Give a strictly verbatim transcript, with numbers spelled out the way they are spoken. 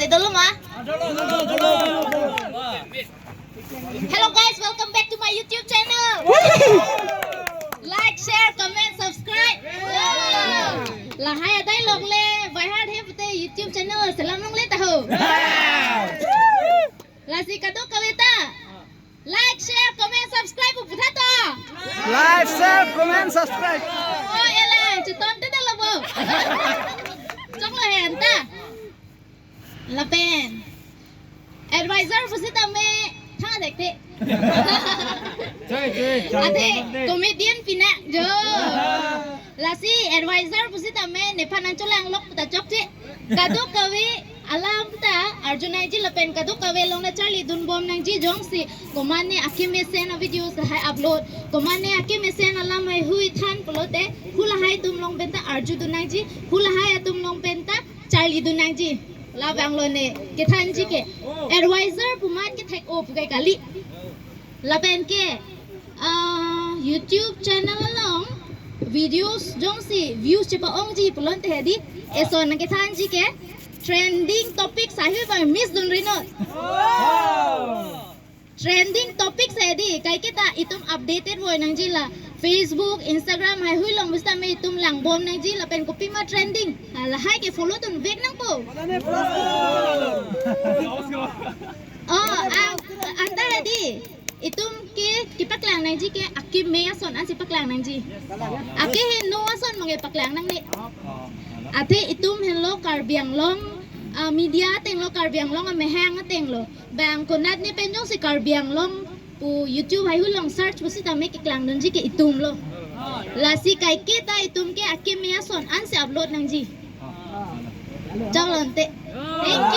Dolo ma? Hello guys, welcome back to my YouTube channel. Like, share, comment, subscribe. Lahai adai longle, by heart he pute YouTube channel selam longle taho. Lasi kadokave ta like, share, comment, subscribe pu puthot to. Like, share, comment, subscribe. Oh, ela, cheton te dalo bo. Choklo he anta. Lapen advisor pusitame thang dekte. Ate comedian pina jo. Lasi advisor pusitame nephan nangcholang lok ta chokche. Kadokave alam ta arju nangji lapen kadokave along nangcharlidun bom nangji jongsi komatne akemesen a videos lahai upload, komatne akemesen alam haihui than pulote hu lahai atum along pen ta arjudun nangji, hu lahai atum along pen ta charlidun nangji. Labang lo ne kethanji ke advisor pu amat kethek-o pu ke kali. Lapen ke ah, YouTube channel along videos jongsi views chepa-ongji pulote hedi, eson nangkethanji ke trending topics haihui ba miss dun rinon. Trending topics hedi, kaiketa itum updated voi nangji la Facebook, Instagram haihui along pusitame itum lang bom nangji lapen kopima trending, ah, lahai ke follow dun vek nangpo. Oh, ang, anta hedi itum ke kepaklang nangji ke akeme ason ansi paklang nangji. Akeheno ason mangke paklang nangne. Ate itum henlo Karbi Anglong ah, media ateng lo, Karbi Anglong amahang ateng lo. Bang konatne pen jongsi Karbi Anglong pu YouTube haihui along search pusitame keklangdunji ke itum lo. Lasi kaiketa itum ke akeme ason ansi upload nangji. Choklo ante. Thank you.